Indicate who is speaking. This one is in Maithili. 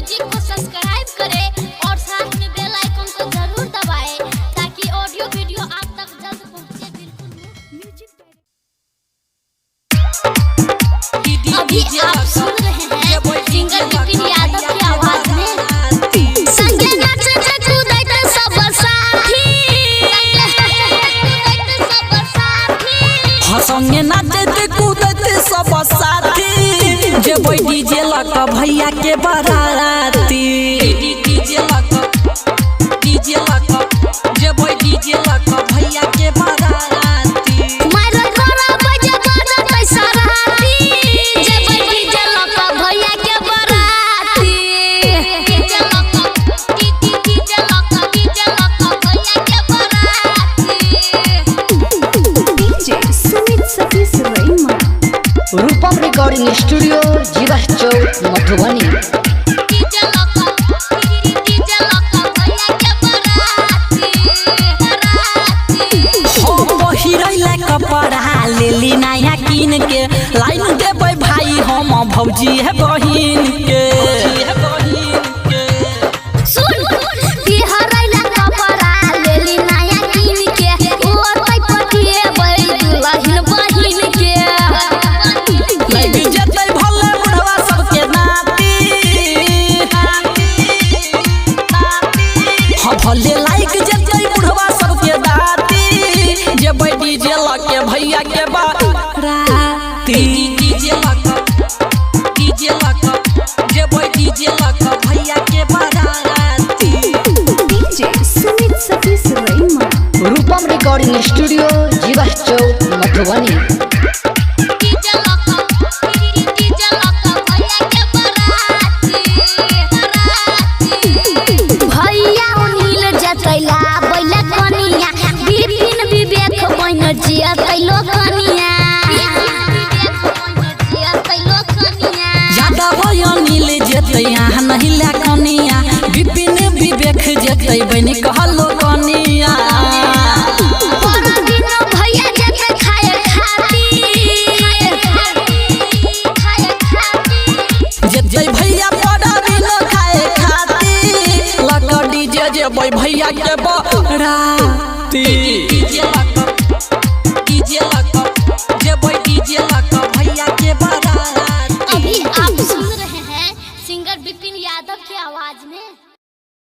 Speaker 1: म्यूजिक को सब्सक्राइब करें और साथ में बेल आइकन को जरूर दबाएं ताकि ऑडियो वीडियो आप तक जल्द पहुंचे। बिल्कुल म्यूजिक अभी आप सुन रहे हैं सिंगर विपिन यादव की आवाज में। संगे नाचत कूदत सब साथी,
Speaker 2: हाँ संगे नाचत कूदत सब साथी, जेबै डीजे लक भैया के बाराती। डीजे लक, डीजे लक, जेबै डीजे लक भैया के बाराती।
Speaker 1: मारो तोरा बजे बजत सराती, जेबै डीजे लक भैया के बाराती। डीजे लक, डीजे लक, डीजे लक भैया के बाराती।
Speaker 3: DJ Sumit Satish Raima.
Speaker 4: Rupam recording studio Jivas Chowk Madhubani.
Speaker 1: DJ luck, DJ luck भैया के बाराती, बाराती।
Speaker 2: हम पहिरैला कपड़ा लेली नया कीन के, लाइन देबै भाई हम भौजी है बहिन के।
Speaker 1: सुन बिहरैला कपड़ा लेली नया कीन के, ओतै पटिएबै दुलहिन बहिन के।
Speaker 2: लग जेतै भले बुढ़वा सबके नाती, हाँ भले लाइक जेतै बुढ़वा सबके दाती, जेबै डीजे लके भैया के बाराती। डीजे लक, डीजे लक, जेबै डीजे लक भैया के बाराती।
Speaker 3: DJ Sumit Satish Raima.
Speaker 4: Rupam recording studio Jivas Chowk Madhubani.
Speaker 1: DJ luck, DJ luck भैया के बाराती, बाराती। भैया उनील जतैला बैला कनिया, विपिन विवेक बन जियतैलो कनिया।
Speaker 2: ज्यादा भयो नील जेतै अहाँ नहीं ला कनिया, विपिन विवेक जेतै बनि कहलो कनिया।
Speaker 1: परदिन भैया जतै खाए खाती,
Speaker 2: जेतै भैया परदिन खाए खाती, लक डीजे जेबै भैया के बाराती।